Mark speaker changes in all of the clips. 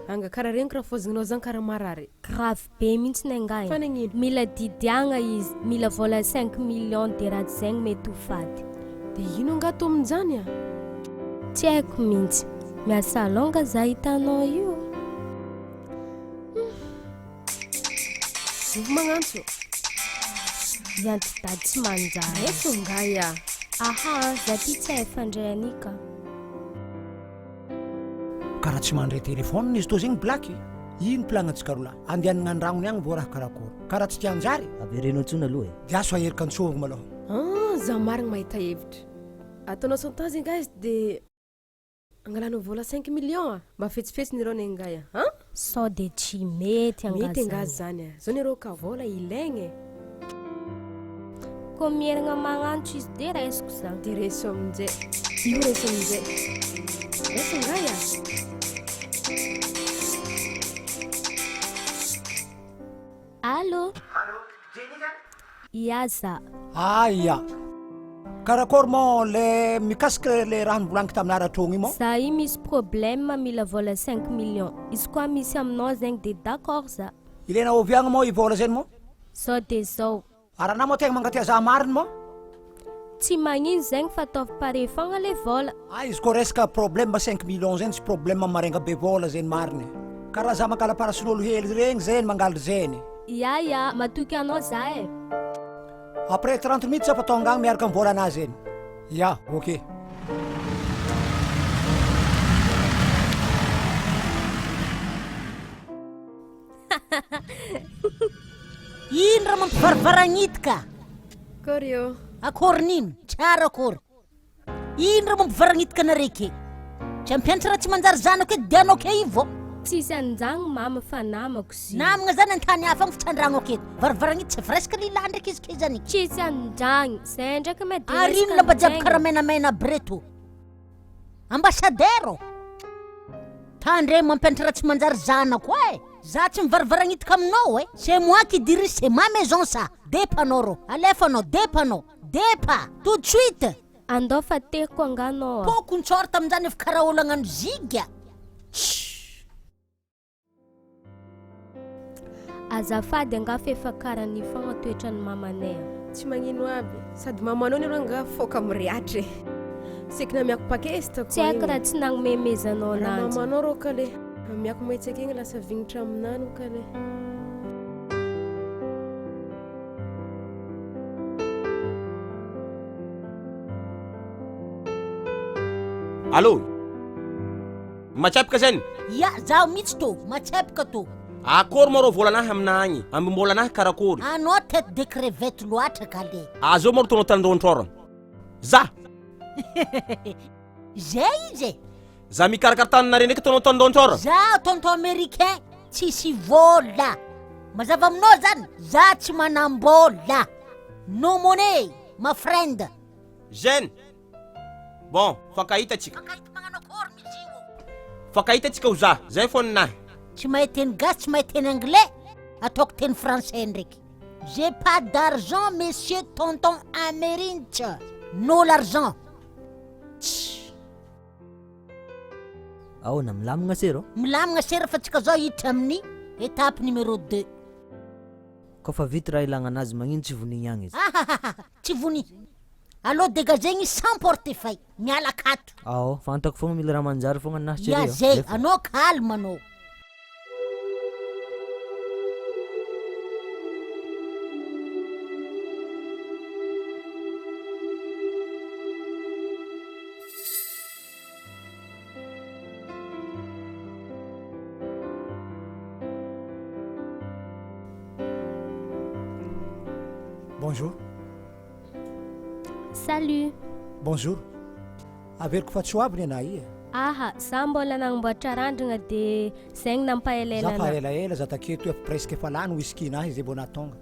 Speaker 1: Anga karaha regniko raha fôzignanao zany karaha marary.
Speaker 2: Grave be mihitsy angaha e.
Speaker 1: Fa nagnino?
Speaker 2: Mila didiagna izy, mila vôla cinq millions de raha tsy zegny mety ho faty.
Speaker 1: De ino angaha atao amin'izany a?
Speaker 2: Tsy haiko mihitsy. Miasa alonga za hitanao io.
Speaker 1: Zovy magnantso?
Speaker 2: I antidady tsy manjary.
Speaker 1: Eto ngahy a!
Speaker 2: Aha, za ty tsy hahay fandray an'i ka.
Speaker 3: Ka raha tsy mandray téléphone izy toa zegny blaky. Ino plan-tsika rolahy? Andehanagna andragnony agny vao raha karakory? Ka raha tsy tia hanjary?
Speaker 4: Avereno antsoina aloha e.
Speaker 3: Dia aso aherika antsôvigny malôha.
Speaker 1: Ah, za marigny mahita hevitra. Ataonao chantage angaha izy de angalanao vola cinq millions a! Mba fetsifetsy ny reo nengahy a! An?
Speaker 2: Sao de tsy mety angaha
Speaker 1: Mety angaha
Speaker 2: zany.
Speaker 1: zany a! Zao nereo ka vola ilaigna e!
Speaker 2: Koa mierigna magnantso izy de raisiko za.
Speaker 1: De raiso aminjay. Io raiso aminjay. Raiso angahy a!
Speaker 2: Allô? Ia za.
Speaker 3: Aia. Karakôry moa le mikasika le raha novolaniko taminà ratrôgno io moa?
Speaker 2: Za io misy problème mila vola cinq millions. Izy koa misy aminao zegny de d'accord za.
Speaker 3: Ilaina oviagna moa i vola zegny moa?
Speaker 2: Zao de zao.
Speaker 3: Ary anà moa tegna mankatia za mariny moa?
Speaker 2: Tsy magnino zegny fa ataovy pare fogna le vôla.
Speaker 3: Ah izy koa resaka problème cinq millions zegny tsy problème marenga be vôla zegny mariny. Karaha za mangala parasin'olo hely regny zegny mangaly zegny.
Speaker 2: Ya ya, matoky anao za e.
Speaker 3: Après 30 minutes za fa tonga agny miaraka am vôlanà zegny. Ya, ok.
Speaker 5: Ino raha mampivarivaragnity ka?
Speaker 1: Akory ô.
Speaker 5: Akory nino? Tsara akory. Ino raha mampivaragnitika anare ke? Tsy ampianatra raha tsy manjary zanako eto dia anao ke io vao.
Speaker 2: Tsisy an'izany mama fa namako izy io.
Speaker 5: Namagna zany an-tany hafa agny fa tsy andragno aketo. Varivaragnity tsy voresaka lehilahy ndraiky izy ke zany.
Speaker 2: Tsisy an'izany. Zay ndraiky ma dia
Speaker 5: Ary ino
Speaker 2: resaka
Speaker 5: lamba jiaby
Speaker 2: an'izegny.
Speaker 5: karaha menamena aby reto? Ambassadeur! Tandremo mampianatra raha tsy manjary zanako e! Za tsy mivarivaragnitaka aminao e! C'est moi qui dirige, c'est ma maison ça! Depa anao rô! Alefa anao, depa anao! Depa! Tout de suite!
Speaker 2: Andao fa teriko angaha anao a!
Speaker 5: Poko ny short amin'izany efa karaha olo hagnano ziga! Tssy!
Speaker 2: Azafady angaha f'efa karan'io foagna toetran'ny mamanay a.
Speaker 1: Tsy magnino aby. Sady mamanao ne rangah fôka miriatra e. Seky namiako paquet
Speaker 2: Tsy haiko raha tsy nagnomemezanao
Speaker 1: Raha
Speaker 2: ananjy.
Speaker 1: mamanao rô kale. Amiako maitsaky igny lasa vignitra aminany kale.
Speaker 6: Allô? Matsepaka zany?
Speaker 5: Ya, zaho mihitsy tô, matsepaka tô.
Speaker 6: Akory moa rô vôlanahy aminah agny? Ambim-bôlanahy karakory?
Speaker 5: Anao tête de crevette loatra kale.
Speaker 6: Azao moa ro tonao tandrôntrôra. Za!
Speaker 5: Zay izy e!
Speaker 6: Za mikarakara taninareo ndraiky tonao tandrôntrôra.
Speaker 5: Za tonton américain tsisy vôla. Mazava aminao zany, za tsy manam-bôla. No money, my friend.
Speaker 6: Jeune! Bon, fankahita tsika.
Speaker 5: Fankahita magnano akory mihitsy io.
Speaker 6: Fankahita tsika ho za, zay fô ninahy.
Speaker 5: Tsy mahay teny gasy, tsy mahay teny anglais, ataoko teny français ndraiky. J'ai pas d'argent monsieur tonton Amerinch, no l'argent. Tch.
Speaker 4: Ahoana, milamigna se rô?
Speaker 5: Milamigna sera fa tsika zao hiditra amin'ny étape numéro deux.
Speaker 4: Kôfa vita raha ilagna anazy magnino tsy vonigny agny izy?
Speaker 5: Ahahaha, tsy vonia. Aleo degagegny sans portefeuille, miala akato.
Speaker 4: Ao, fantako fogna mila raha manjary fogna anah
Speaker 5: Ya
Speaker 4: chérie a.
Speaker 5: zay,
Speaker 4: Lefa.
Speaker 5: anao calme anao.
Speaker 3: Bonjour.
Speaker 2: Salut.
Speaker 3: Bonjour. Averiko fa tsy ho avy ny anah i e.
Speaker 2: Aha, za mbola nagnamboatra randragna de zegny nampaelaela
Speaker 3: Za fa
Speaker 2: anah.
Speaker 3: elaela za taketo efa presque efa lany whisky nahy zay vao nahatonga.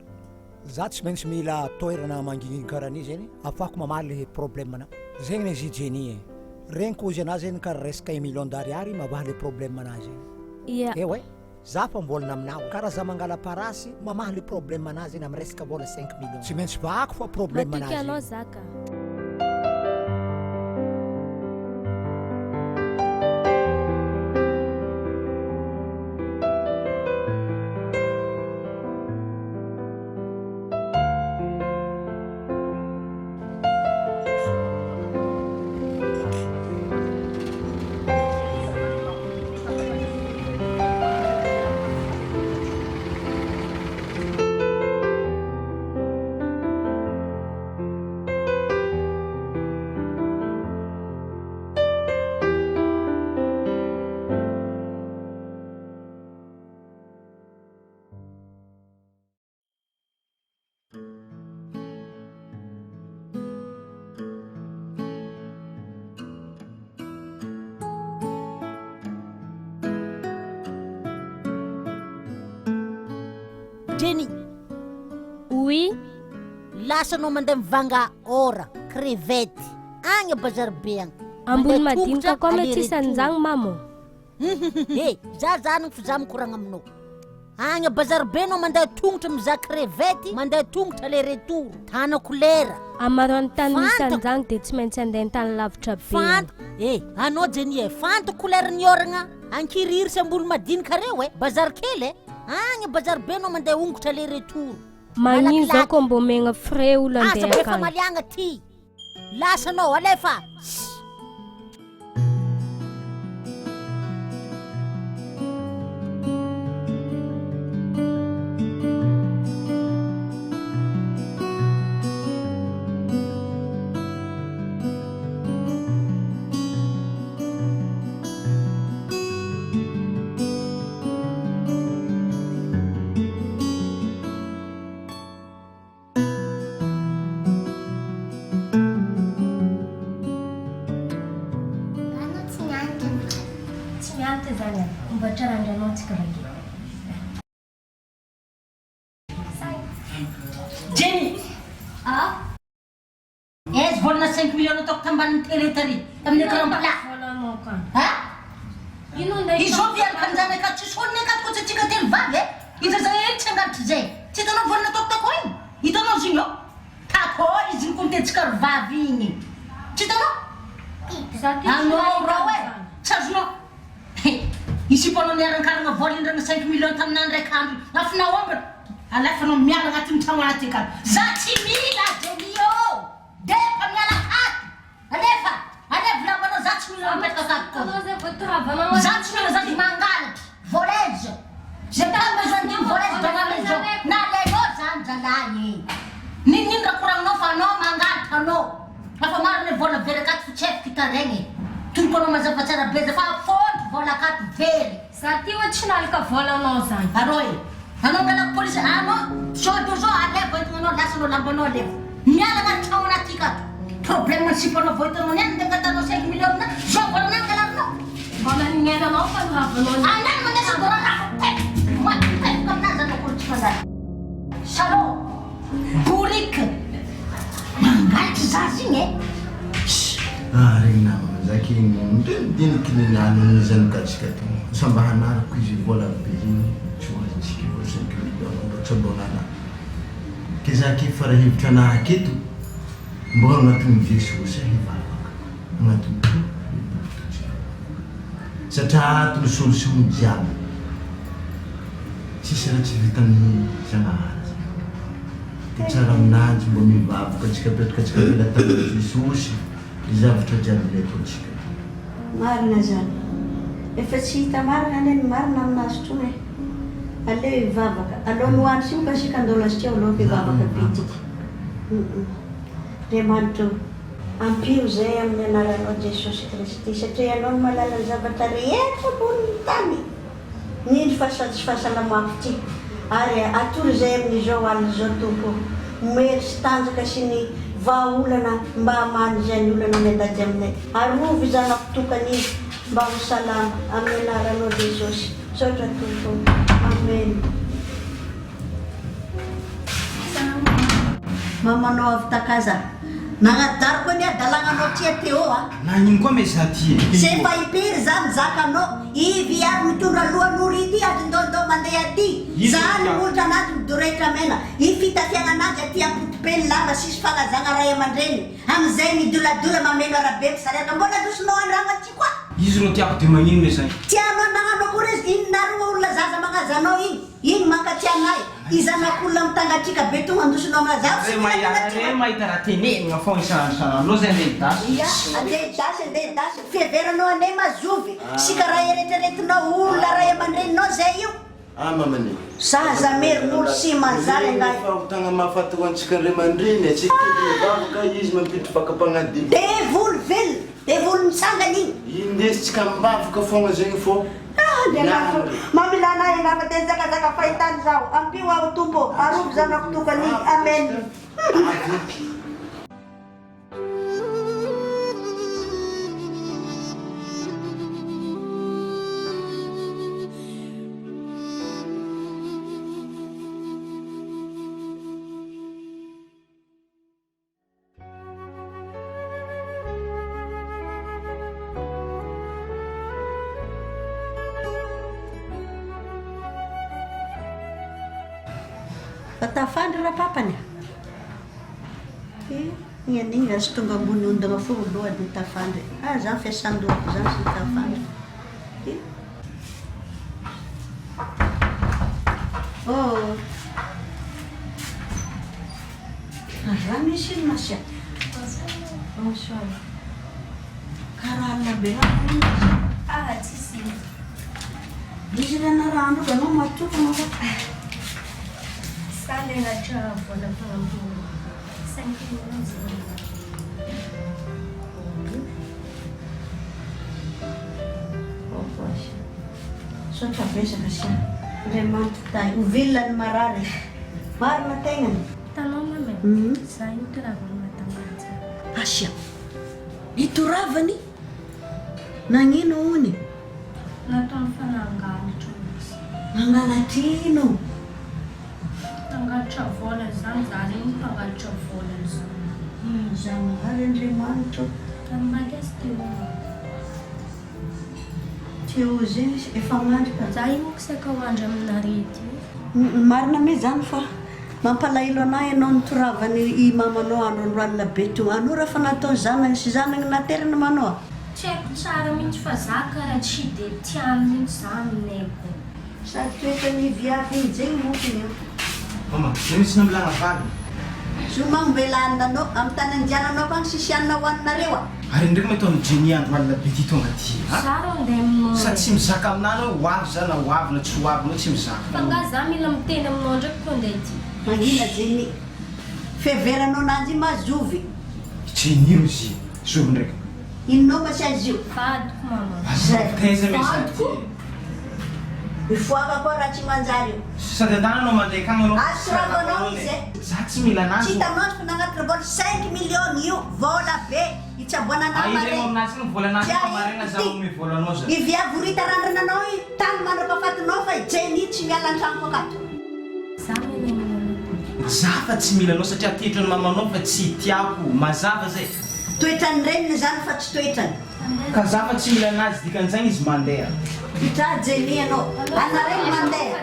Speaker 3: Za tsy maintsy mila toerana manginginy karaha an'io zegny afahako mamaly le problème na. Zegny ny izy Jenny e. Regniko ozy anah zegny karaha resaka un million d'ariary mavaha le problème anah zegny.
Speaker 2: Ia.
Speaker 3: Ewa e. Za fa mbola naminao karaha za mangala parasy mamaha le problème anah zegny amy resaka vola cinq millions. Tsy maintsy vahako fa problème anah
Speaker 2: Matoky anao
Speaker 3: zegny.
Speaker 2: za ka.
Speaker 5: Jenny.
Speaker 2: Oui.
Speaker 5: Lasa anao mandeha mivanga ora, crevette, agny a bazary be agny.
Speaker 2: Ambony
Speaker 5: Mandeha
Speaker 2: madinika
Speaker 5: tongotra
Speaker 2: koa ma
Speaker 5: aller
Speaker 2: tsisy
Speaker 5: retour.
Speaker 2: an'izany mamo.
Speaker 5: Eh, za zany fa za mikoragna aminao. Agny a bazary be anao mandeha tongotra mizaha crevette, mandeha tongotra aller retour. Tanako lera.
Speaker 2: Amaroan'ny tany misy
Speaker 5: Fantako.
Speaker 2: an'izany dia tsy maintsy andeha an-tany lavitra be.
Speaker 5: Fanta. Eh, anao Jenny e, fantako leran'ny oragna. Ankirihiry sy ambony madinika reo e, bazary kely e. Agny a bazary be anao mandeha ongotra aller retour.
Speaker 2: Magnino zao
Speaker 5: Malakilaky.
Speaker 2: ko mbô omegna frais olo
Speaker 5: Asa
Speaker 2: andeha
Speaker 5: be
Speaker 2: akany.
Speaker 5: famaliagna ty. Lasa anao, alefa.
Speaker 7: Anao tsy nianatra
Speaker 2: Tsy mianatra zany e. Mboatra randranao tsika vake.
Speaker 5: Jenny.
Speaker 2: Ah?
Speaker 5: Aiza volana 5 millions nataoko tambanin'ny télé tary tamin'ny écran plat.
Speaker 2: Volanao ka.
Speaker 5: Ha?
Speaker 2: Ino nday?
Speaker 5: Izao viaraka anjanaka tsy sonina akato koa tsy antsika telo vavy e. Iza zay ely tsy angalitra zay. Tsy hitanao volana ataoko takao igny? Hitanao izy igny ao? Takao izy igny koa ry vavy igny. Tsy hitanao? Anao rao e. Tsy azonao. Isy mpanao niarankarana vola indrana 5 millions taminany raiky andro. Afinao ombana. Alefanao miala agnatin'ny tragno anaty akany. Za tsy mila Jenny ô. Defa miala akato. Alefa. Alefa lambanao za tsy mila mipetraka akato koa.
Speaker 2: Anao zay vao toravanao.
Speaker 5: Za tsy mila zazy mangalatra. Voleuse. J'ai pas besoin d'une voleuse dans ma maison. Na alainao zany zalahy e. Ninonino raha koragninao fa anao mangalatra anao. Afa marina hoe vola very akato fa tsy haiko fitaregny. Toroko anao mazava tsara be za fa fondro vola akato very.
Speaker 2: Za ty oa tsy nalaka volanao zany.
Speaker 5: Arô e. Anao ngalako polisy anao sao de zao alefa entinanao lasanao lambanao alefa. Miala anaty tragno anaty akato. Problème ny sipanao vao hitanao niany ndeha angatanao 5 millions amina zao volanao angalarinao.
Speaker 2: Mbola niainanao fa noravanao.
Speaker 5: Anany mandeha sandora raha tepaka maty tepaka aminazy anao koa tsy manjary. Salaud, bourrique, mangalatra zaza igny e.
Speaker 8: Ah, regny namana zaky ndinidiniky ny anony zanakatsika ty. Samba hanarako izy vola be igny tsy ho azontsika vola 5 millions mbô tsy ambonana. Ke zaky fa raha hevitra anahy aketo mbô agnatin'ny Jesosy hivavaka. Agnatin'ny Tompo hivavaka. Satria ato ny solution jiaby. Tsisy raha tsy vitan'ny Zanahary zany. Ke tsara aminanjy mba mivavaka antsika apetraka antsika am-pelatanan'i Jesosy ny zavatra jiaby ilay ataontsika.
Speaker 9: Marina zany. Efa tsy hita marina anie ny marina aminazy tony e. Aleo hivavaka. Aleo ny hoany sy isika andao lasiteo aleo hivavaka bitika. Andriamanitra o, ampio zay amin'ny anaranao Jesosy Kristy satria ianao no mahalala ny zavatra rehetra ambonin'ny tany. Nindry fa sady tsy fahasalamako ity. Ary atoro izay amin'izao alina izao Tompo o. Omery sy tanjaka sy ny vahaolana mba hamaha izay ny olana miandady aminay. Arovy zanako tokana iny mba ho salama amin'ny anaranao Jesosy. Misaotra Tompo o. Amen. Mamanao avy takaza. Nagnadaroko anie adalagnanao ty Théo a.
Speaker 10: Nagnino koa me za ty e?
Speaker 9: Ze efa impiry za mizaka anao, i viary mitondra lohan'ory ity azondôndô mandeha aty,
Speaker 10: Iza
Speaker 9: za
Speaker 10: ity
Speaker 9: ny
Speaker 10: a?
Speaker 9: molotra anazy midorehitra mena, i fitafiagna anazy aty ampotopeny lava sisy fagnazagna ray aman-dreny, amizay midoladola mameno arabe misariaka mbola andosonao andragno aty koa.
Speaker 10: Izy ro tiako de magnino me zay?
Speaker 9: Tianao nagnano akory izy, inona ro olona zaza magnaza anao igny, igny mankatia anay, i zanak'olona mitangatrika be tonga andosonao aminazy, zaho tsy
Speaker 10: Re
Speaker 9: mila
Speaker 10: mahita
Speaker 9: tonga
Speaker 10: re mahita raha tenenina foagna isan'andro isan'andro anao zay andeha hidasy.
Speaker 9: Ia, andeha hidasy, andeha hidasy. Fiheveranao anay mazovy sy karaha eretreretinao olona ray aman-dreninao zay io.
Speaker 8: Ah mamane.
Speaker 9: Zaza merin'olo sy manjary angahy.
Speaker 8: Fahotagna mahafaty ho antsika ray aman-dreny atsika kely mivavaka izy mampiditra fakam-pagnahy.
Speaker 9: Devoly velona, devoly mitsangana igny.
Speaker 8: Indesitsika mivavaka foagna zegny fô.
Speaker 9: Ah, Andriamanitra ô, mamelà anay angamba dia nizakazaka fahitana izaho. Ampio aho Tompo, arovy zanako tokana iny. Amen. Fa tafandry rapapany a! He, ny an'igny azo tonga ambony ondagna fô lohany tafandry. Ah, zany fiasan-dohako zany sy tafandry. He. Oh. Raha misy ino masia? Bonsoir. Karaha alina be raha ino izy?
Speaker 2: Ah, tsisy ino.
Speaker 9: Misy raha narahandro anao matokana fa.
Speaker 2: Sa menatra vola fanampiny 5 millions zay.
Speaker 9: Misaotra betsaka sia. Andriamanitra tahy. Ho velona ny marary. Marina tegnany.
Speaker 2: Hitanao mama e, za io toravany madame Ranja.
Speaker 9: Asia. Itoravany? Nagnino ony?
Speaker 2: Nataony fa nangalatra izy.
Speaker 9: Nangalatra ino?
Speaker 2: Nangalatra vola zany, za zegny mpangalatra vola zany.
Speaker 9: Zagnahary Andriamanitra o.
Speaker 2: Namaky azy teo mama.
Speaker 9: Teo zegny izy efa mandry ka.
Speaker 2: Za io manko saika hoandry aminare ty.
Speaker 9: Marina mi zany fa mampalahelo anah ianao nitoravany i mamanao andro andro alina be teo anao raha fa natao zanany sy zanany nateriny manao a.
Speaker 2: Tsy haiko tsara mihitsy fa za kara tsy de tiany mihitsy za aminay ko.
Speaker 9: Sady toetran'ny viavy iny zegny mokony io.
Speaker 10: Mama, zay mihitsy no milana vary.
Speaker 9: Zoma mbela hanina anao, amin'ny tany andiananao akagny sisy hanina hohaninareo a.
Speaker 10: Ary ndraiky mahita an'i Jenny andro alina be ty tonga aty a!
Speaker 2: Za rô ndeha aminao
Speaker 10: Sa
Speaker 2: e.
Speaker 10: tsy mizaka aminah anao ho avy za na ho avy na tsy ho avy anao tsy mizaka
Speaker 2: Fa
Speaker 10: anao.
Speaker 2: nga za mila miteny aminao ndraiky ko ndeha ity.
Speaker 9: Mangina Jenny. Fiheveranao ananjy io ma zovy?
Speaker 10: Jenny ro izy zovy ndraiky.
Speaker 9: Inona ma tsy azy io?
Speaker 2: Vadiko mama.
Speaker 10: Azafady taiza me za ty e.
Speaker 9: Mifoaka koa raha tsy manjary io.
Speaker 10: Sady andana anao mandeha akagny anao.
Speaker 9: Azo soravanao izy e.
Speaker 10: Za tsy mila anazy
Speaker 9: Tsy
Speaker 10: ô.
Speaker 9: hitanao fa nagnatitra vola 5 millions io vola be hitsaboana anah
Speaker 10: Ahiregno
Speaker 9: mare.
Speaker 10: aminazy igny vola anazy
Speaker 9: Tsy
Speaker 10: fa marigna za
Speaker 9: ahiko ty.
Speaker 10: magnome vola anao za.
Speaker 9: I viavy horita randrananao io tany mandrapafatinao fa i Jenny tsy miala an-tranoko akato.
Speaker 2: Za mila anao.
Speaker 10: Za fa tsy mila anao satria toetran'ny mamanao fa tsy tiako mazava zay.
Speaker 9: Toetran'ny reniny zany fa tsy toetrany.
Speaker 10: Ka za fa tsy mila anazy dikan'izagny izy mandeha.
Speaker 9: Hitrà Jenny anao. Anareo mandeha.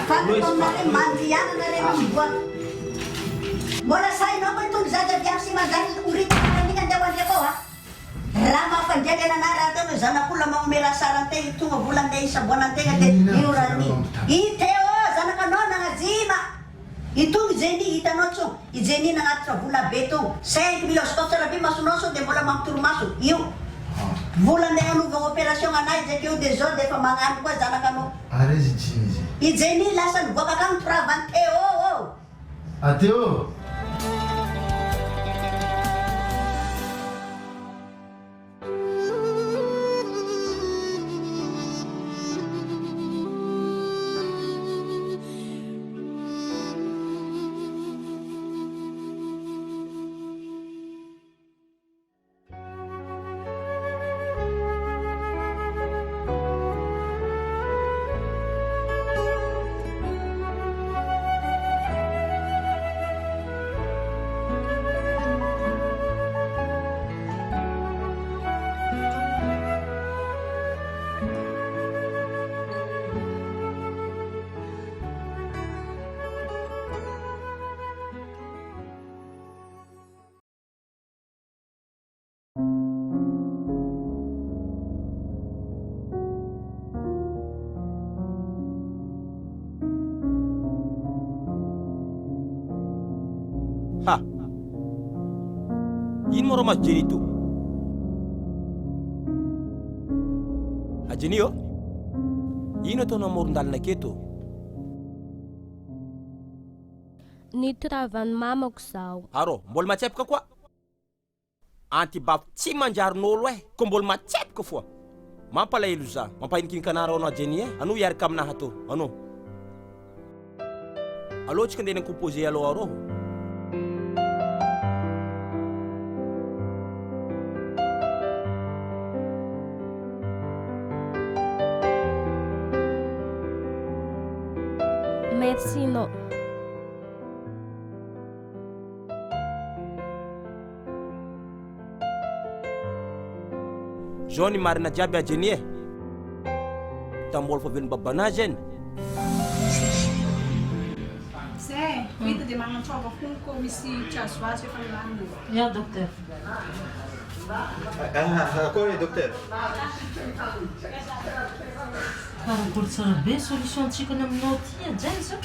Speaker 9: Fantako aminareo mandiana nareo mivoaka. Mbola sahinao koa itony zaza viavy sy manjary horita randranan'igny andeha ho andriako ao a. Raha mampandrialy ananahy raha atao hoe zanak'olona magnome raha saran-tegna tonga vola andeha hisaboanan-tegna dia io raha ny. I Théo zanakanao nagnazima. Itony Jenny hitanao tso i Jenny nagnatitra vola be to 5 millions stop tsara be masonao sao de mbola mampitoromaso io vola andeha hanaovagna opération anay izy akeo de zao de efa magnano koa zanakanao.
Speaker 8: Ary izy Jenny zay.
Speaker 9: I Jenny lasa nivoaka akagny toravan'i Théo ô.
Speaker 8: Ah Théo!
Speaker 6: Ha! Ino moa rô mahazo Jenny to? A Jenny ô! Ino ataonao amoron-dalana aketo?
Speaker 2: Nitoravan'ny mamako zaho.
Speaker 6: Arô, mbola matsepaka koa? Antibafo tsy manjarin'olo eh, ko mbola matsepaka foa. Mampalahelo za, mampahinikinika anah rô anao Jenny eh, anao hiaraka aminahy atô, anao. Alô tsika andeha ni-composer alôha arô.
Speaker 2: Merci nao.
Speaker 6: Zao ny marina jiaby a Jenny eh. Tambola fa velom babanazy eny.
Speaker 11: Zay, vita dia magnantsôva hono kô misy tsy azoazo efa milamina.
Speaker 12: Ya docteur.
Speaker 13: Akory docteur.
Speaker 12: Karakory tsara be solution tsika ny aminao ty a James a!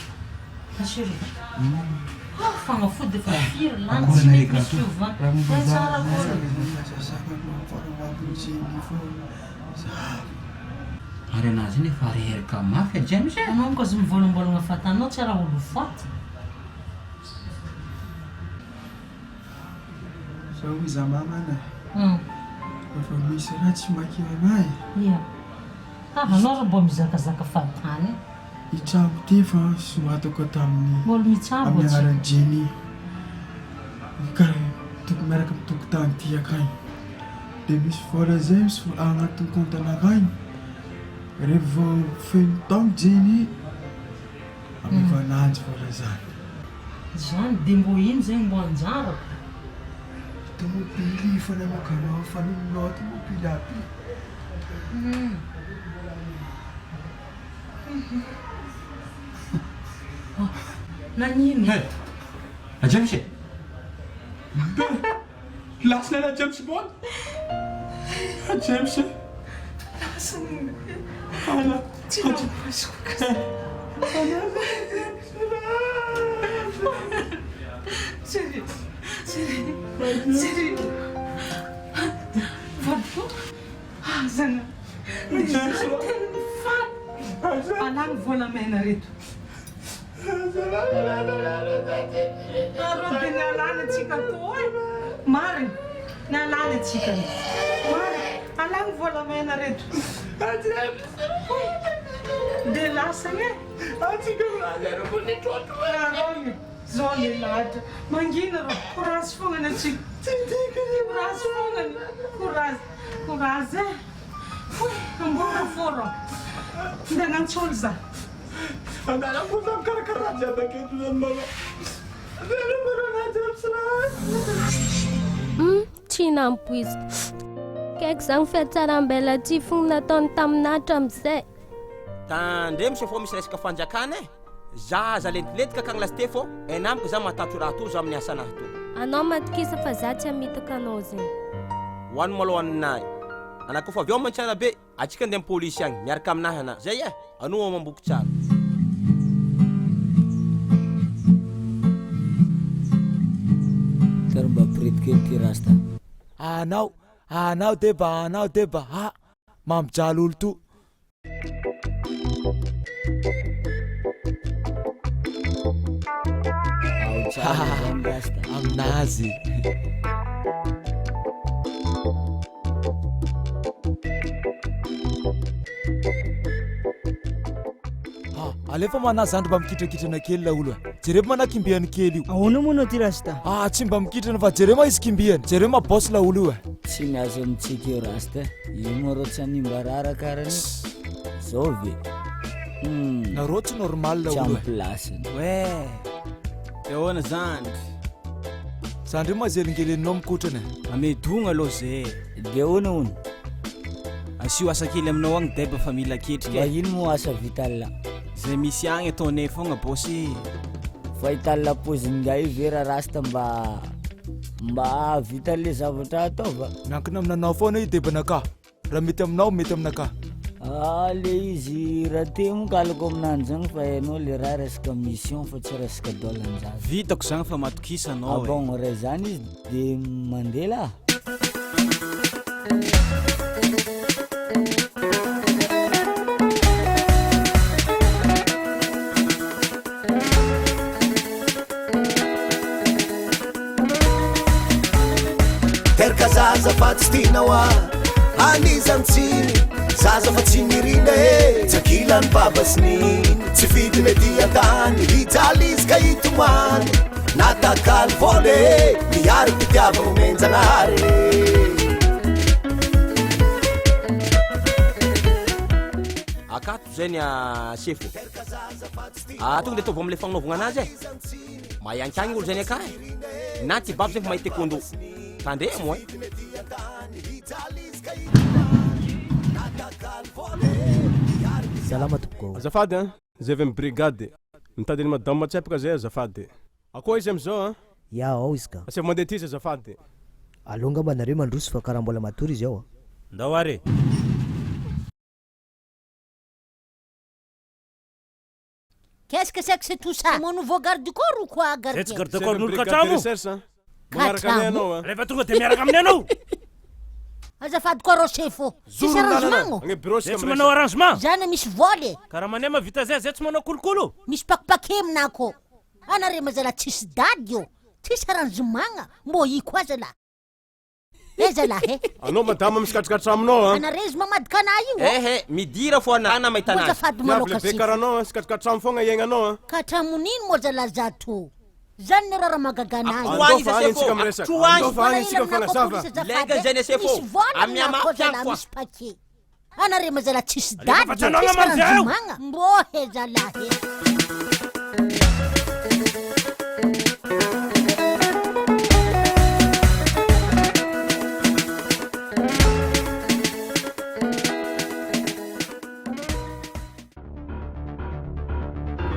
Speaker 12: Ma chérie. Ah fagnafody efa firy lany tsy mety misy fiovana. Fa tsara akory.
Speaker 10: Ary anazy iny efa reraka mafy a James e!
Speaker 12: Anao manko aza mivolombolagna fatanao tsy raha olo faty.
Speaker 14: Zao hoy za mamana e, rehefa misy raha tsy maky anahy.
Speaker 12: Ia. Havanao ary mbô mizakazaka fahatany e.
Speaker 14: I trano ty efa soratako tamin'ny
Speaker 12: Mbôla mitsabo
Speaker 14: amin'ny
Speaker 12: atsika.
Speaker 14: anaran'i Jenny. Karaha toko miaraka amin'ny tokotany ty akagny. Dia misy vola zay misy agnatin'ny compte anakay. Rehefa feno taogno Jenny, ameko ananjy vola zany.
Speaker 12: Zany de mbô ino zegny mbô anjarako?
Speaker 14: Tomobily efa namoakanao fa nominao tomobily aby.
Speaker 12: Nagnino?
Speaker 15: He! James e! Lasy lala James Bond! James e!
Speaker 12: Lasy
Speaker 15: Ala!
Speaker 12: Tsy nampoiziko ka. Chérie, chérie, chérie. Vadiko, azana. Tena faly. Alagny volamena reto. Arô dia nialana antsika tô e! Marina, nialana antsika. Marina, alagny volamena reto. Dia lasany e! Arô zao ny lahatra. Mangina rô, courage fognany antsika. Courage fognany, courage, courage e! Foy, amboara fô rô. Ndeha agnantso olo za.
Speaker 15: Anarako kosa mikarakara jiaby aketo zany mama. Veloma rana jiaby sy raha.
Speaker 2: Hum, tsy nampoiziko. Kaiky zany fihatsaram-belatsihy fogna nataony taminah hatramin'izay.
Speaker 6: Tandremo se fô misy resaka fanjakana e! Za aza lentilentika akagny lasite fô enamiko za mahatatro raha tô za amin'ny asanahy tô.
Speaker 2: Anao matokisa fa za tsy hamitaka anao zegny.
Speaker 6: Hoano malôha ninahy. Anà kôfa avy ao Mantsiana be. Atsika andeha am polisy agny miaraka aminahy ana zay eh! Anao amam-boky tsara.
Speaker 4: Kary mba pirety kely ty rasta.
Speaker 16: Anao, anao deba, anao deba, ah! Mampijaly olo to.
Speaker 4: Ao tsara zany rasta.
Speaker 16: Aminazy. Alefa mana zandry mba mikitrakitrana kely laolo e. Jereo mana kimbiany kely io.
Speaker 17: Ahoana moa nao ty rasta?
Speaker 16: Ah tsy mba mikitrana fa jereo ma izy kimbiany. Jereo ma boss laolo io e.
Speaker 4: Tsy miasa amintsika io rasta. Io moa rô tsy hanimba raha karaha an'io. Zao ve?
Speaker 16: Hmm. Nareo tsy normal
Speaker 4: Tsy
Speaker 16: laolo
Speaker 4: amin'ny
Speaker 16: e.
Speaker 4: place-ny.
Speaker 16: Ouais.
Speaker 10: De ahoana zandry?
Speaker 16: Zandry io mazelingelenao mikotrana e.
Speaker 10: Amedogna aloha zay e.
Speaker 4: De ahoana hono?
Speaker 10: Asio asa kely aminao agny Deba fa mila ketrika
Speaker 4: Mba
Speaker 10: e.
Speaker 4: ino moa asa vital?
Speaker 10: Zay misy agny ataonay fogna boss e.
Speaker 4: Fa hital paozin'ingahy io ve ra rasta mba mba hahavita le zavatra atao va?
Speaker 16: Miankina aminanao foana io Debanakah. Raha mety aminao mety aminakahy.
Speaker 4: Ah le izy raté moa kalako aminanjy zagny fa hainao le raha resaka mission fa tsy resaka dolanjaza.
Speaker 10: Vitako zagny fa matokisa anao
Speaker 4: Ah
Speaker 10: e.
Speaker 4: bon raha izany izy de mandeha lah.
Speaker 18: Teraka zaza fa tsy tiana hoa An'iza ny tsiny Zaza fa tsy nirina e Tsy ankilan'ny baba sy niny Tsy fidiny ety an-tany Hijaly izy ka hitomany Natakaly vola e Mihary fitiavana omen-janahary
Speaker 6: Akato zay ny sefo. Ah, tonga de ataovy amle fagnaovagna anazy e. Mahay ankagny olo zay ny akay. Na ty babo zay fa mahay taekwondo. Tandremo e.
Speaker 4: Salama tompoko.
Speaker 19: Azafady an, zay avy amin'ny brigade.
Speaker 13: Mitady an'i Madame Tsepaka zay azafady. Akoa izy amizao an?
Speaker 17: Ya, ao izy ka.
Speaker 13: Asaivo mandeha aty izy azafady.
Speaker 17: Aleo angamba nareo mandroso fa karaha mbola matory izy ao a.
Speaker 10: Ndao ary e.
Speaker 5: Qu'est-ce que c'est que c'est tout ça? C'est mon nouveau garde du corps ou quoi gardien?
Speaker 10: Zay tsy garde corps n'olo katramo.
Speaker 13: Manaraka anay anao a.
Speaker 10: Rehefa tonga dia miaraka aminay anao.
Speaker 5: Azafady koa rô sefo. Tsisy
Speaker 10: Zoro lalana.
Speaker 5: arrangement ô?
Speaker 13: Agny bureau
Speaker 10: Zay tsy manao arrangement.
Speaker 5: Zany misy vola e.
Speaker 10: Karamanay mahavita zay, zay tsy manao kolokolo.
Speaker 5: Misy pakipaquet aminah kô. Anare mazala tsisy dady ô. Tsisy arrangement mbô io koa zala. Eh zalahy eh.
Speaker 13: Anao madama misy katrikatra aminao a.
Speaker 5: Anare izy mamadika anah io ô.
Speaker 6: Ehe, midira foana ana mahita anazy.
Speaker 5: Azafady manao
Speaker 13: Viavy lehibe
Speaker 5: kasety.
Speaker 13: karaha anao a, sy katrikatra foagna iaignanao a.
Speaker 5: Katramon'ino moa zalahy zato? Zany ny raha mahagaga anah io.
Speaker 6: Akoho agny
Speaker 13: Andao fa
Speaker 6: izy
Speaker 13: agny
Speaker 6: sefo,
Speaker 13: tsika miresaka.
Speaker 6: akoho agny.
Speaker 13: Andao fa agny tsika mifanazava.
Speaker 6: Lega zay ny sefo.
Speaker 5: Misy vola
Speaker 6: Amin'ny
Speaker 5: aminah koa
Speaker 6: amafy agny
Speaker 5: zalahy
Speaker 6: foa.
Speaker 5: misy paquet. Anare mazala tsisy
Speaker 10: Alefa
Speaker 5: dady
Speaker 10: fa
Speaker 5: ô,
Speaker 10: tsy anao
Speaker 5: tsisy
Speaker 10: angamba zay io.
Speaker 5: arrangement. Mbô he zalahy eh.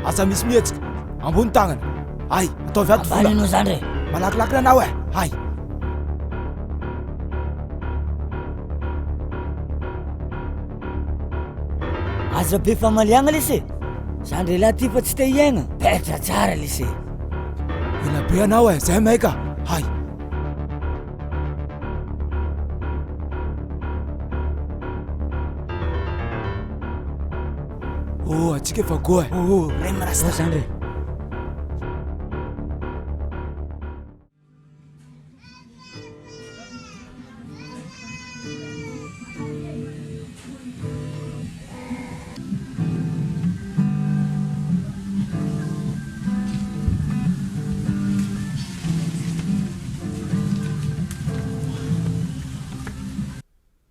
Speaker 16: Aza misy mihetsika. Ambony tagnana. Ay, ataovy ato vola.
Speaker 4: Ambany anao zany re.
Speaker 16: Malakilaky nanao e. Ay.
Speaker 4: Aza be famaliagna lesy e. Zandry lahy ty fa tsy te hiaigna. Petra tsara lesy e.
Speaker 16: Ela be anao e, zay maika. Hay. Oh, atsika efa go e. Oh, oh, rem rasta.
Speaker 4: Oh, zandry.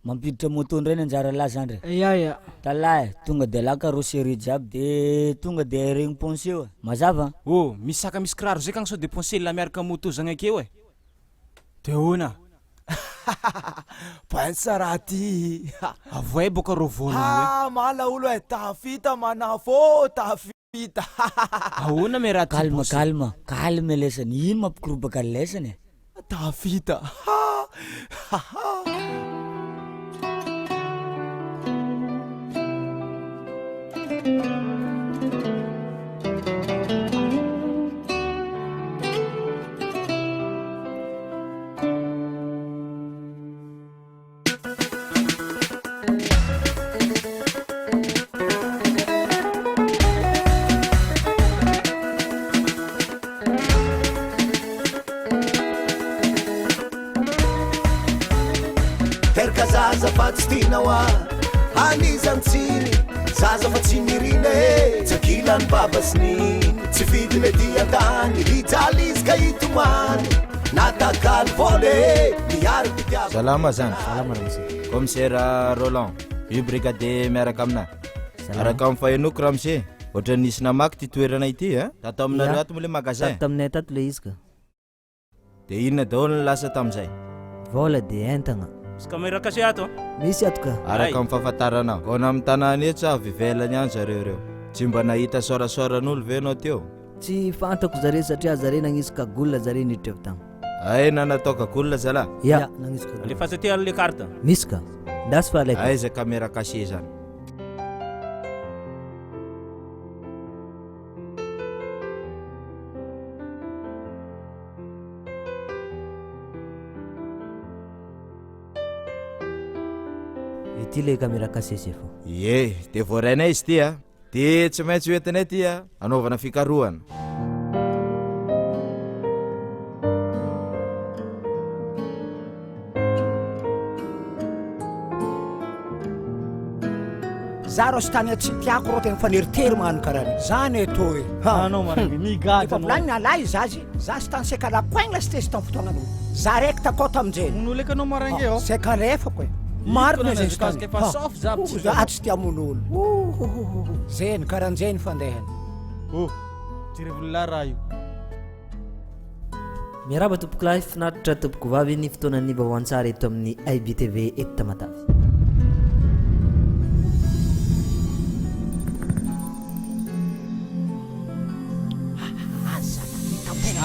Speaker 4: Mampiditra moto ndray ny anjara lahy zandry.
Speaker 14: Ya ya.
Speaker 4: Talahy, tonga de alà carrosserie jiaby de tonga de regny ponce eo e. Mazava?
Speaker 10: Oh, misy saka misy kiraro zay kagny sao de poncer la miaraka moto zagny akeo e.
Speaker 16: De ahoana? Pince raha ty.
Speaker 10: Avoay boka rô vôlagno e.
Speaker 16: Ha, mala olo e, tafita manafo, tafita.
Speaker 10: Ahoana me raha ty
Speaker 4: Calme
Speaker 10: boss?
Speaker 4: calme, calme lesany, ino mampikorobaka lesany e?
Speaker 16: Tafita. Ha ha ha.
Speaker 18: Teraka zaza fa tsy tianao ah An'iza ny tsiny Zaza fa tsy nirina e Tsy ankilan'ny baba sy niny Tsy fidiny ety an-tany Hijaly izy ka hitomany Natakalo vola e Miaro fitiavana
Speaker 19: Salama zandry.
Speaker 17: Salama ramose.
Speaker 19: Commissaire Roland, io brigadier miaraka aminah.
Speaker 17: Salama.
Speaker 19: Araka ny fahenoko ramose, ohatran'ny nisy namaky ity toerana ity a. Tato aminareo
Speaker 17: Ya.
Speaker 19: ato moa le magasin.
Speaker 17: Tato taminay tato le izy ka.
Speaker 19: De inona daholo no lasa tamin'izay?
Speaker 17: Vola de entagna.
Speaker 10: Misy caméra cachée ato an.
Speaker 17: Misy ato ka.
Speaker 19: Araka ny fahafantaranao, vao amin'ny tanàna eto sa avy ivelany any zareo ireo? Tsy mba nahita sorasoran'olo ve ianao teo?
Speaker 17: Tsy fantako zare satria zare nagnisy cagoule zare niditra avy tagny.
Speaker 19: Ay nanatao cagoule zalahy?
Speaker 17: Ya, nagnisy cagoule.
Speaker 10: Alefaso aty le carte.
Speaker 17: Misy ka. Ndasy fa alaiko.
Speaker 19: Aiza caméra cachée zany?
Speaker 17: Ity le caméra cachée sefo.
Speaker 19: Ie, de voarainay izy ity a. De tsy maintsy ho entinay ity a, hanaovana fikarohana.
Speaker 3: Za rô sy tany tsy tiako rô tegna mifaneritery magnano karaha regny. Zany e tô e. Ha.
Speaker 15: Anao marigny, migadra
Speaker 3: Efa
Speaker 15: anao.
Speaker 3: volagnina lahy zazy, za sy tany saika lakoaigna sy tezitra tamin'ny fotoagnan'olo. Za raiky takao tamin'izay.
Speaker 15: Mon'olo eky anao maraigny eo.
Speaker 3: Saika alefako e. Marina zay sy tany.
Speaker 15: Efa sauf za
Speaker 3: Ha. Za tsy tia mon'olo. Ohohoho. Zeny karahan'zay ny fandehany.
Speaker 15: Oh, jerevo lehilahy raha io.
Speaker 17: Miarahaba tompokolahy, finaritra tompokovavy ny fotoanan'ny vaovao an-tsary eto amin'ny IBTV eto Tamatave.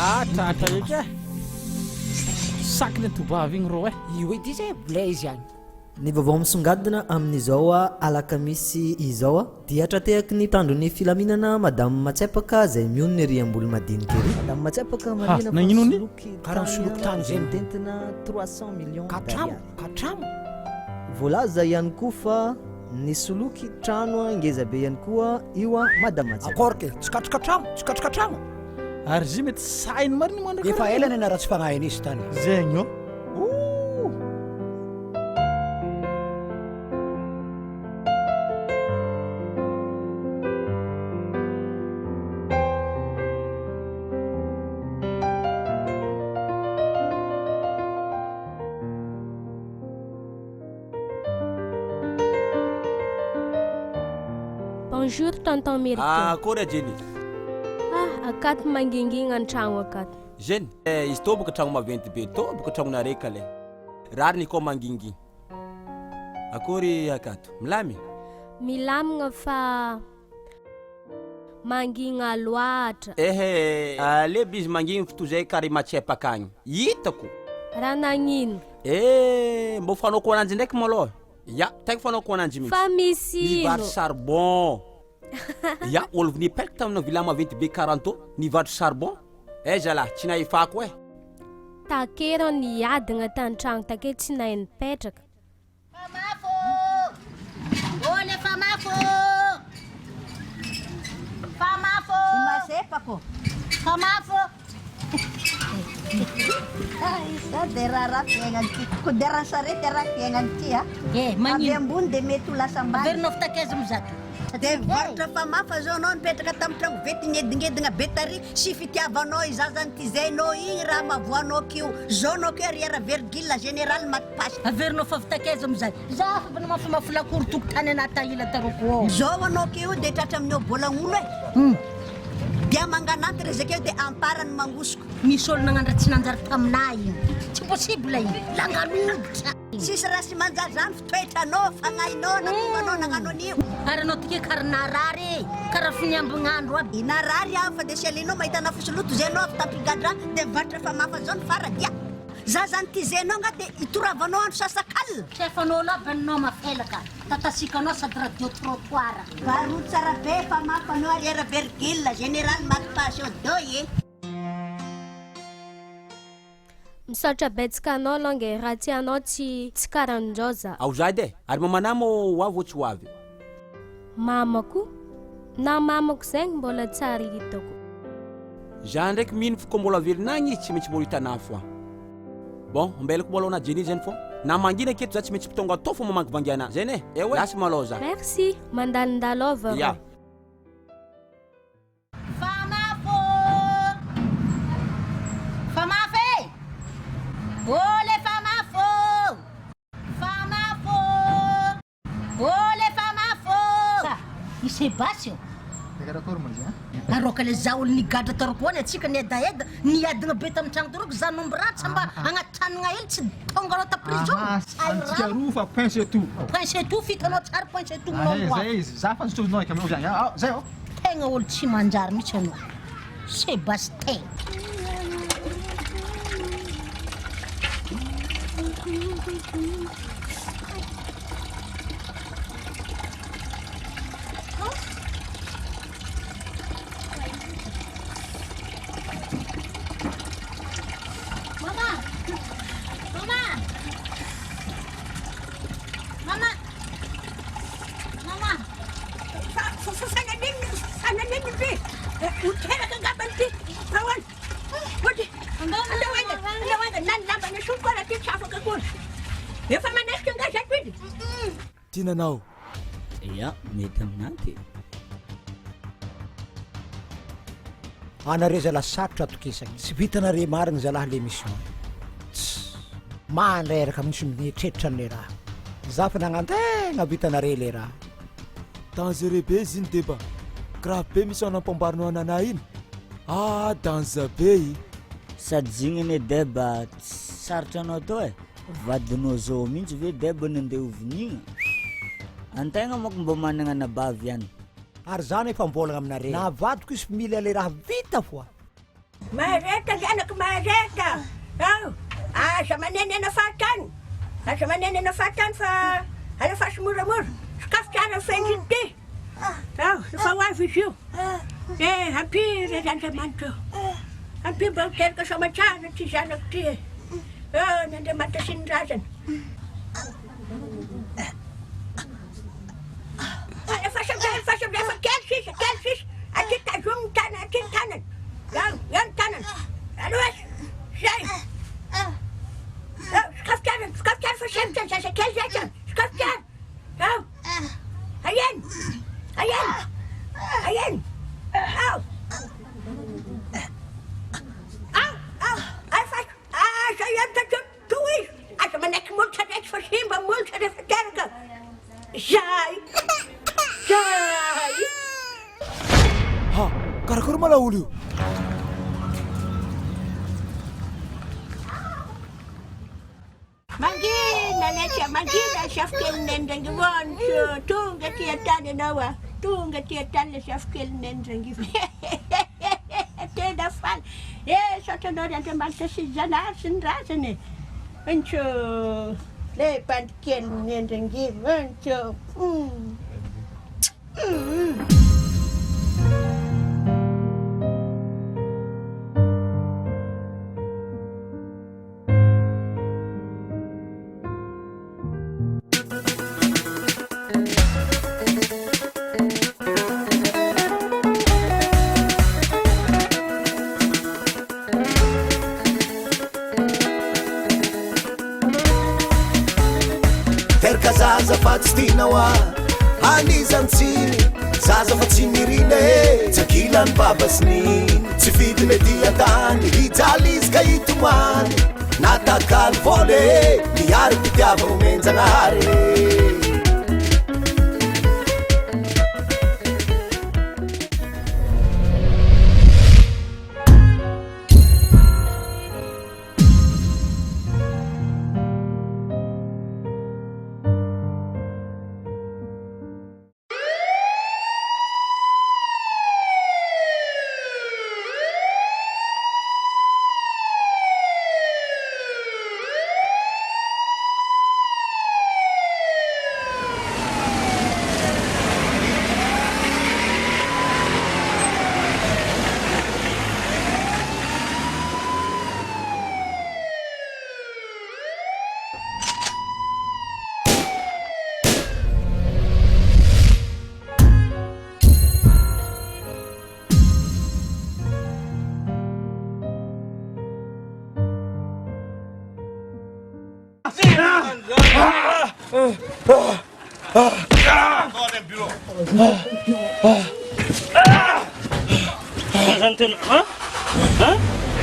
Speaker 10: Ah, tratra eky e. Sakiny tobavy igny rô e.
Speaker 3: Io edy izy e, Blaise agny.
Speaker 17: Ny vaovao misongadina amin'izao alakamisy izao dia tra-tehaky ny mpitandro ny filaminana Madame Matsepaka izay mionona ery Ambolomadinika ery. Madame Matsepaka marihina fa nisoloky tany izay mitentina 300 millions d'ariary.
Speaker 3: Katramo.
Speaker 17: Voalaza ihany koa fa nisoloky trano ngeza be ihany koa io Madame Matsepaka.
Speaker 3: Akory ke, tsy katrikatramo, tsy katrikatramo.
Speaker 10: Ary izy mety sahiny marina mandraka.
Speaker 3: Efa ela ny naratsy fagnahy izy tany.
Speaker 10: Zegny ô.
Speaker 2: Bonjour tonton Mérito.
Speaker 6: Ah, akory a Jenny.
Speaker 2: Ah, akato mangingina an-tragno akato.
Speaker 6: Jenny, eh, izy tô boka tragno maventy be tô boka tragnonare kale. Rariny koa mangingina. Akory akato, milamy?
Speaker 2: Milamigna fa mangigna loatra.
Speaker 6: Ehe, ale bizy mangigny fo toy zay kary matsepaka agny. Hitako.
Speaker 2: Raha nagnino?
Speaker 6: Eh, mbô fanaoko ananjy ndraiky malôha. Ya, tegna fanaoko ananjy mihitsy.
Speaker 2: Fa misy ino?
Speaker 6: Nivarotra charbon. Ya, olo nipetraka tamina villa maventy be karaha tô, nivarotra charbon. Eh zalahy, tsy nahefako eh.
Speaker 2: Takero niadagna tan-tragno take tsy nahay nipetraka.
Speaker 5: Famafo ô! Ô le famafo ô! Famafo! Masepako. Famafo.
Speaker 9: Izao dia raharaha fiainana ity. Kodiaran-sarety raha fiainana ity a.
Speaker 5: Eh, magnino?
Speaker 9: Avy ambony dia mety ho lasa ambany.
Speaker 5: Averinao fitakaiza moa zato.
Speaker 9: Dia mivarotra famafa zao anao nipetraka tamin'ny tragno vety niedingedina be tary sy fitiavanao i zaza nitizainao igny raha mahavoanao kio zao anao keo arrière virgule général maty pasy.
Speaker 5: Averinao fa fitakaiza moa zay. Za fa mba namafimafy lakoro tokotany anaty ahila taroko ao.
Speaker 9: Zao anao keo dia tratra amin'ny obolag'olo e. Dia mangananty rezaka eo dia amparany mangosoko.
Speaker 5: Misy olo nagnano raha tsy nanjary taminah igny. Tsy possible igny. Langaloditra.
Speaker 9: Tsisy raha sy manjary zany fitoetranao, fagnahinao natonga anao nagnano an'io.
Speaker 5: Ary anao ty kara narary e, kara finiambign'andro aby.
Speaker 9: Narary aho fa dia sy alenao mahita anah fosy loto zay anao avy tampigadra dia mivarotra famafa zao ny fara dia za zany tizenao nga dia itoravanao andro sasakalina.
Speaker 5: Trefan'olo aby anao mafelaka, tatasikanao sady radio trottoir.
Speaker 9: Baroa tsara be famafa anao arrière virgule général maty passion doi e.
Speaker 2: Misaotra betsaka anao longa e, raha tsy anao tsy tsy karan'izao za.
Speaker 6: Ao za edy e! Ary mamanà moa ho avy ô tsy ho avy?
Speaker 2: Mamako? Na mamako zegny mbola tsy ary hitako.
Speaker 6: Za ndraiky mino fa koa mbola velona agny izy tsy maintsy mbola hitanà foa. Bon, ambelako malôha na Jenny zegny fô na mangina aketo za tsy maintsy tonga atao fô mamangivangy anà. Zegny e! Eoe, lasa malôha za.
Speaker 2: Merci, mandalondalova
Speaker 6: Ya.
Speaker 2: rô.
Speaker 5: Famafo ô! Famafo e! Ô le famafo ô! Famafo ô! Ô le famafo ô! Sa, i Sebasy ô!
Speaker 14: Dia karakory moa izy an?
Speaker 5: Aroaka le za olo nigadra taroko any atsika niadaeda niadagna be tamin'ny tragno taroko za nomby ratsy mba agnaty tranogna hely tsy tonga anao ta prison.
Speaker 14: Aha, antsika roa fa point c'est tout.
Speaker 5: Point c'est tout fitanao tsara point c'est tout
Speaker 14: Ahe, zay izy, za fa nitsontsonao eky aminao zany, ah, zay ô.
Speaker 5: Tegna olo tsy manjary mihitsy anao Sebastien. Mama! Mama! Mama! Mama!
Speaker 9: Fananeniny be! Ho teraka angamba ity! Ahoana? Ody! Andao haingana! Andao haingana! Na ny lamba nesoriko ara ty tsy afaka akory! Efa manaisotra angaha zato izy?
Speaker 16: Tiananao.
Speaker 4: Ya, mety aminah ty.
Speaker 3: Anareo zalahy sarotra atokisagna. Tsy vitanareo marigny zalahy le mission. Tss. Mandreraka mihitsy mieritreritra an'le raha. Za fa nagnantegna vitanareo le raha.
Speaker 16: Dangereux be izy iny deba. Grave be mission nampamboarinao ananah iny. Ah danza be i.
Speaker 4: Sady zigny anie deba tsy sarotra anao atao e, vadinao zao mintsy ve deba no andeha ho voniagna? Antegna manko mbô managna anabavy ihany.
Speaker 3: Ary za nefa mivôlagna aminare, na vadiko izy mila le raha vita foa.
Speaker 9: Mahareta zanako mahareta. Ao, aza manenena fahatany. Aza manenena fahatany fa alefaso moramora. Sokafy tsara ny fendriny ity. Ao, efa ho avy izy io. Eh, ampio ry Andriamanitra ô. Ampio mba ho teraka soamantsara ity zanako ity e. Oh, ny Andriamanitra sy ny razana. Alefaso amizay, alefaso amizay fa kely sisa, kely sisa. Aty tazomy ny tanana, aty ny tanana. Eo, eo ny tanana. Alefaso. Zay. Eo, sokafy tsara, sokafy tsara fa sempotra ny zazakely zay ka. Sokafy tsara. Eo. Ahiany. Ahiany. Ahiany. Ao. Ao, ao. Alefaso. Aza hianatra intsony. Tohizo. Aza manaiky molotra ndraiky fa simba ny molotra rehefa teraka. Zay. Zay.
Speaker 16: Ha, karakory ma laolo io?
Speaker 9: Mangina lesy a, mangina zafikelin'i Neny Rangivonjo, tonga aty an-tany ianao a, tonga aty an-tany ilay zafikelin'i Neny Rangivonjo, tena faly, eh misaotra anao ry Andriamanitra sy ny Zanahary sy ny razana e, Ntsô, le bandy kelin'i Neny Rangivonjo, hum.
Speaker 18: Teraka zaza fa tsy tianao ah An'iza ny tsiny Zaza fa tsy nirina e Tsy ankilan'ny baba sy niny Tsy fidiny ety an-tany Hijaly izy ka hitomany Natakalo vola e Mihary fitiava omen-janahary e.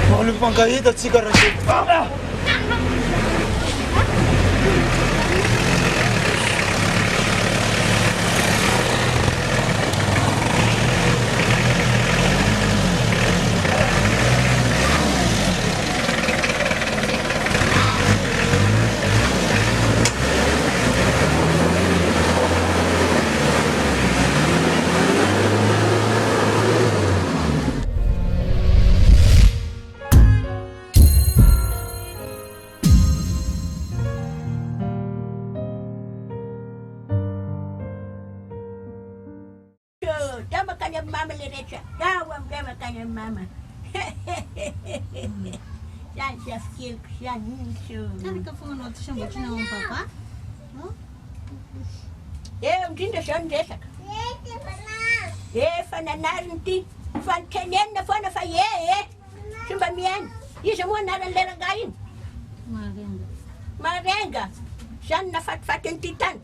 Speaker 16: Mbola mifankahita tsika Rachel.
Speaker 9: Ndao mankany amin'ny mama le rehetra. Ndao amin'izay mankany amin'ny mama. Zany zafikeliko zany so.
Speaker 11: Tarika fogna anao ty sambotrina ao amin'ny papa.
Speaker 9: Eo indrindra zao ny resaka. Efa nanarina ity fa nitenenina foana fa e e tsy mba mihaino. Iza moa anaran'ilay rangahy iny?
Speaker 11: Marenga.
Speaker 9: Marenga. Zany nafatifaty an'ity tany.